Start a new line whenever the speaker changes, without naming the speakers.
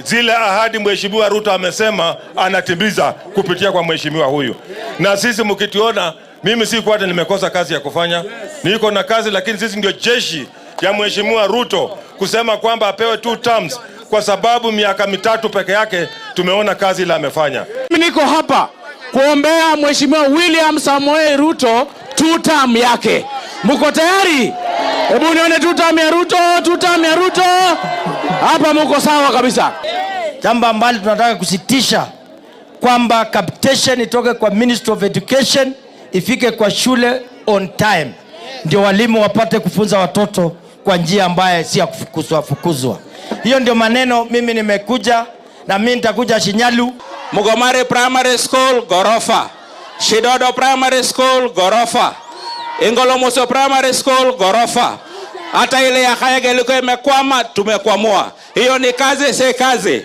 Zile ahadi Mheshimiwa Ruto amesema anatimiza kupitia kwa mheshimiwa huyu, na sisi mkituona, mimi si hata nimekosa kazi ya kufanya, niko na kazi, lakini sisi ndio jeshi ya Mheshimiwa Ruto kusema kwamba apewe two terms, kwa sababu miaka 3 peke yake tumeona kazi ile amefanya.
Mimi niko hapa kuombea Mheshimiwa William Samoei Ruto two term yake. Muko tayari? Hebu nione two term ya Ruto, two term ya Ruto. Hapa muko sawa kabisa.
Jambo ambalo tunataka kusitisha kwamba capitation itoke kwa Ministry of Education ifike kwa shule on time, ndio walimu wapate kufunza watoto kwa njia ambaye si ya kufukuzwa fukuzwa. Hiyo ndio maneno mimi nimekuja na mimi nitakuja Shinyalu.
Mugomari Primary School gorofa, Shidodo Primary School gorofa, Ingolomoso Primary School gorofa. Hata ile ya Khayega ilikuwa imekwama, tumekwamua. Hiyo ni kazi, si kazi?